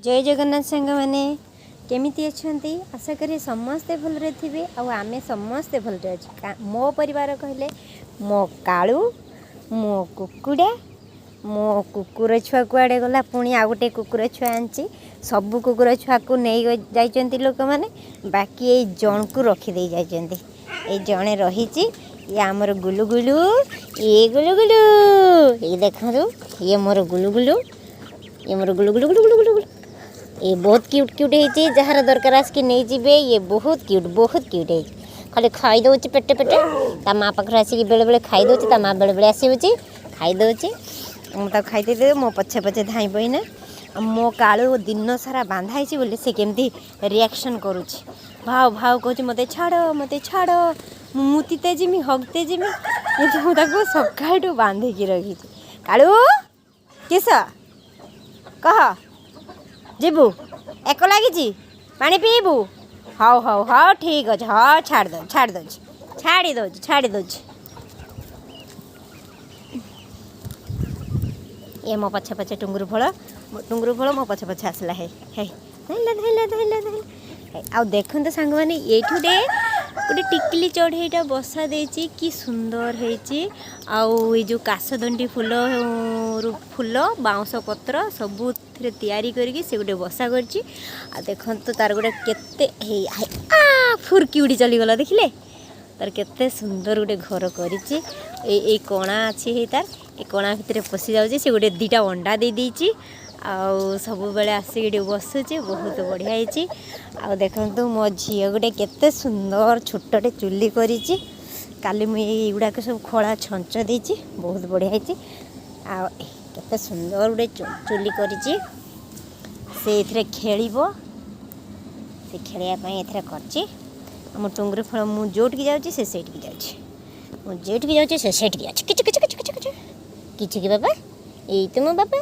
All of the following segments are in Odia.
ଜୟ ଜଗନ୍ନାଥ ସାଙ୍ଗମାନେ, କେମିତି ଅଛନ୍ତି? ଆଶା କରି ସମସ୍ତେ ଭଲରେ ଥିବେ ଆଉ ଆମେ ସମସ୍ତେ ଭଲରେ ଅଛୁ। ମୋ ପରିବାର କହିଲେ ମୋ କାଳୁ, ମୋ କୁକୁଡ଼ା, ମୋ କୁକୁର ଛୁଆ କୁଆଡ଼େ ଗଲା, ପୁଣି ଆଉ ଗୋଟେ କୁକୁର ଛୁଆ ଆଣିଛି। ସବୁ କୁକୁର ଛୁଆକୁ ନେଇ ଯାଇଛନ୍ତି ଲୋକମାନେ, ବାକି ଏଇ ଜଣକୁ ରଖିଦେଇ ଯାଇଛନ୍ତି। ଏଇ ଜଣେ ରହିଛି। ଇଏ ଆମର ଗୁଲୁଗୁଲୁ, ଇଏ ଗୁଲୁଗୁଲୁ। ଇଏ ଦେଖନ୍ତୁ, ଇଏ ମୋର ଗୁଲୁଗୁଲୁ, ଇଏ ମୋର ଗୁଲୁଗୁଲୁ ଗୁଲୁ ଗୁଲୁ ଗୁଲୁ ଗୁଲୁ। ଇଏ ବହୁତ କ୍ୟୁଟ୍ କ୍ୟୁଟ୍ ହେଇଛି। ଯାହାର ଦରକାର ଆସିକି ନେଇଯିବେ। ଇଏ ବହୁତ କ୍ୟୁଟ୍, ବହୁତ କ୍ୟୁଟ୍ ହେଇଛି। ଖାଲି ଖାଇଦେଉଛି ପେଟେ ପେଟେ। ତା ମା ପାଖରେ ଆସିକି ବେଳେବେଳେ ଖାଇଦେଉଛି, ତା ମା ବେଳେବେଳେ ଆସିଯାଉଛି, ଖାଇଦେଉଛି। ମୁଁ ତାକୁ ଖାଇ ଦେଇଦେବି, ମୋ ପଛେ ପଛେ ଧାଇଁ ପଇନା। ଆଉ ମୋ କାଳୁ ଦିନ ସାରା ବାନ୍ଧା ହେଇଛି ବୋଲି ସେ କେମିତି ରିଆକ୍ସନ୍ କରୁଛି, ଭାଉ ଭାଉ କହୁଛି, ମୋତେ ଛାଡ଼, ମୋତେ ଛାଡ଼, ମୁଁ ମୁତିତେ ଯିମି, ହଗତେ ଯିମି। କିନ୍ତୁ ମୁଁ ତାକୁ ସକାଳଠୁ ବାନ୍ଧିକି ରଖିଛି। କାଳୁ, କିସ କହ? ଯିବୁ? ଏକ ଲାଗିଛି? ପାଣି ପିଇବୁ? ହଉ ହଉ ହଉ, ଠିକ୍ ଅଛି। ହଁ, ଛାଡ଼ି ଦେଉଛି, ଛାଡ଼ି ଦେଉଛି, ଛାଡ଼ି ଦେଉଛି, ଛାଡ଼ି ଦେଉଛି। ଇଏ ମୋ ପଛେ ପଛେ ଟୁଙ୍ଗୁରୁ ଫଳ, ଟୁଙ୍ଗୁରୁ ଫଳ ମୋ ପଛେ ପଛେ ଆସିଲା। ହେ ହେ, ଧଇଲା ଧଇଲା ଧଇଲା ଧଇଲା। ଆଉ ଦେଖନ୍ତୁ ସାଙ୍ଗମାନେ, ଏଇଠି ଗୋଟେ ଟିକିଲି ଚଢ଼େଇଟା ବସା ଦେଇଛି, କି ସୁନ୍ଦର ହେଇଛି। ଆଉ ଏଇ ଯେଉଁ କାଶଦଣ୍ଡି ଫୁଲ, ଫୁଲ, ବାଉଁଶ ପତ୍ର ସବୁଥିରେ ତିଆରି କରିକି ସେ ଗୋଟେ ବସା କରିଛି। ଆଉ ଦେଖନ୍ତୁ ତାର ଗୋଟେ କେତେ ହେଇ ଆ ଫୁର୍କି ଉଡ଼ି ଚାଲିଗଲା, ଦେଖିଲେ? ତାର କେତେ ସୁନ୍ଦର ଗୋଟେ ଘର କରିଛି। ଏଇ କଣା ଅଛି, ହେଇ ତାର ଏ କଣା ଭିତରେ ପଶି ଯାଉଛି। ସେ ଗୋଟେ ଦୁଇଟା ଅଣ୍ଡା ଦେଇ ଦେଇଛି ଆଉ ସବୁବେଳେ ଆସିକି ଏଠି ବସୁଛି। ବହୁତ ବଢ଼ିଆ ହେଇଛି। ଆଉ ଦେଖନ୍ତୁ, ମୋ ଝିଅ ଗୋଟେ କେତେ ସୁନ୍ଦର ଛୋଟଟେ ଚୁଲି କରିଛି। କାଲି ମୁଁ ଏଇଗୁଡ଼ାକ ସବୁ ଖୋଳା ଛଞ୍ଚ ଦେଇଛି। ବହୁତ ବଢ଼ିଆ ହେଇଛି। ଆଉ କେତେ ସୁନ୍ଦର ଗୋଟେ ଚୁଲି କରିଛି। ସେ ଏଥିରେ ଖେଳିବ, ସେ ଖେଳିବା ପାଇଁ ଏଥିରେ କରିଛି। ଆମ ଟୁଙ୍ଗୁରି ଫଳ, ମୁଁ ଯେଉଁଠିକି ଯାଉଛି ସେ ସେଇଠିକି ଯାଉଛି, ମୁଁ ଯେଉଁଠିକି ଯାଉଛି ସେ ସେଇଠିକି ଯାଉଛି। କିଛି କିଛି କିଛି କିଛି କିଛି କିଛି କି ବାବା, ଏଇ ତ ମୋ ବାବା,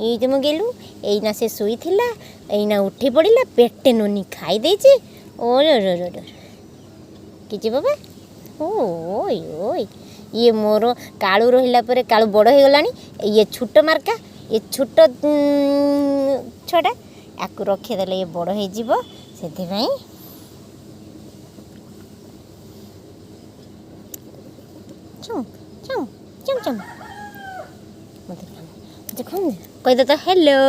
ଏଇ ତ ମୋ ଗେଲୁ। ଏଇନା ସେ ଶୋଇଥିଲା, ଏଇନା ଉଠି ପଡ଼ିଲା, ପେଟେ ନୁନି ଖାଇ ଦେଇଛି। ଓ ରୋ, କିଛି ବାବା, ଓଇ ଓଇ। ଇଏ ମୋର କାଳୁ ରହିଲା ପରେ, କାଳୁ ବଡ଼ ହେଇଗଲାଣି, ଇଏ ଛୋଟ ମାର୍କା, ଇଏ ଛୋଟ ଛୁଆଟା। ୟାକୁ ରଖିଦେଲେ ଇଏ ବଡ଼ ହେଇଯିବ, ସେଥିପାଇଁ। ଚୁଁ ଚୁଁ ଚୁଁ ଚୁଁ। ମୋତେ ମୋତେ କହିଦେ ତ, ହ୍ୟାଲୋ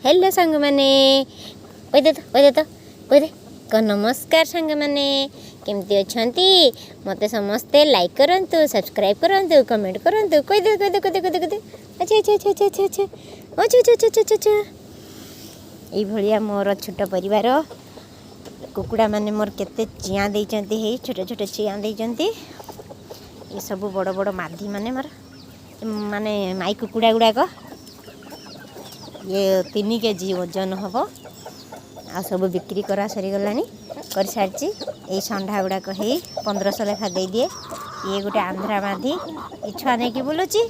ହ୍ୟାଲୋ ସାଙ୍ଗମାନେ କହିଦେ ତ, କହିଦେ ତ, କହିଦେ କ। ନମସ୍କାର ସାଙ୍ଗମାନେ, କେମିତି ଅଛନ୍ତି? ମୋତେ ସମସ୍ତେ ଲାଇକ୍ କରନ୍ତୁ, ସବସ୍କ୍ରାଇବ୍ କରନ୍ତୁ, କମେଣ୍ଟ କରନ୍ତୁ। କହିଦେ, କହିଦେ, କହିଦେ, କହିଦେ, କହିଦେ। ଆଚ୍ଛା ଆଚ୍ଛା ଆଚ୍ଛା ଆଚ୍ଛା ଆଚ୍ଛା ଆଚ୍ଛା ଆଚ୍ଛା ଆଚ୍ଛା ଆଚ୍ଛା ଆଚ୍ଛା ଆଚ୍ଛା। ଏଇଭଳିଆ ମୋର ଛୋଟ ପରିବାର। କୁକୁଡ଼ାମାନେ ମୋର କେତେ ଚିଆଁ ଦେଇଛନ୍ତି, ହେଇ ଛୋଟ ଛୋଟ ଚିଆଁ ଦେଇଛନ୍ତି। ଏସବୁ ବଡ଼ ବଡ଼ ମାଧିମାନେ ମୋର, ମାନେ ମାଇ କୁକୁଡ଼ା ଗୁଡ଼ାକ। ଇଏ 3 କେଜି ଓଜନ ହେବ। ଆଉ ସବୁ ବିକ୍ରି କରା ସରିଗଲାଣି, କରିସାରିଛି। ଏଇ ଷଣ୍ଢା ଗୁଡ଼ାକ ହେଇ 1500 ଲେଖା ଦେଇଦିଏ। ଇଏ ଗୋଟେ ଆନ୍ଧ୍ରା ମାଧି, ଏ ଛୁଆ ନେଇକି ବୁଲୁଛି।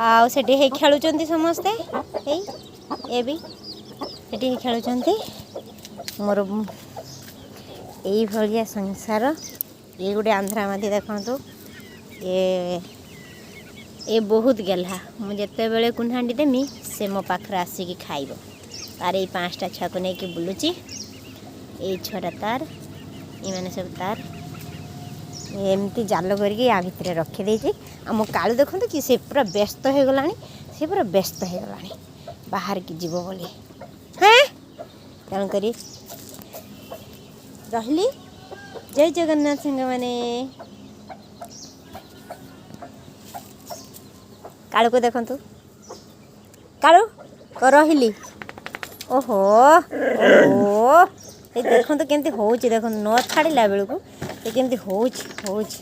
ଆଉ ସେଠି ହେଇ ଖେଳୁଛନ୍ତି ସମସ୍ତେ, ହେଇ ଏ ବି ସେଠି ହେଇ ଖେଳୁଛନ୍ତି। ମୋର ଏଇଭଳିଆ ସଂସାର। ଇଏ ଗୋଟେ ଆନ୍ଧ୍ରା ମାଧି ଦେଖନ୍ତୁ। ଏ ବହୁତ ଗେହ୍ଲା। ମୁଁ ଯେତେବେଳେ କୁଣ୍ଢାଣ୍ଡି ଦେମି, ସେ ମୋ ପାଖରେ ଆସିକି ଖାଇବ। ତାର ଏଇ 5ଟା ଛୁଆକୁ ନେଇକି ବୁଲୁଛି। ଏଇ ଛୁଆଟା ତାର, ଏମାନେ ସବୁ ତାର। ଏମିତି ଜାଲ କରିକି ୟା ଭିତରେ ରଖିଦେଇଛି। ଆଉ ମୋ କାଳୁ ଦେଖନ୍ତୁ କି ସେ ପୁରା ବ୍ୟସ୍ତ ହେଇଗଲାଣି, ସେ ପୁରା ବ୍ୟସ୍ତ ହେଇଗଲାଣି ବାହାରିକି ଯିବ ବୋଲି। ହେଁ, ତେଣୁକରି ରହିଲି। ଜୟ ଜଗନ୍ନାଥ ସାଙ୍ଗମାନେ। କାଳୁକୁ ଦେଖନ୍ତୁ, କାଳୁ ରହିଲି। ଓହୋ ଓହୋ, ଏଇ ଦେଖନ୍ତୁ କେମିତି ହେଉଛି, ଦେଖନ୍ତୁ ନ ଛାଡ଼ିଲା ବେଳକୁ ସେ କେମିତି ହେଉଛି ହେଉଛି।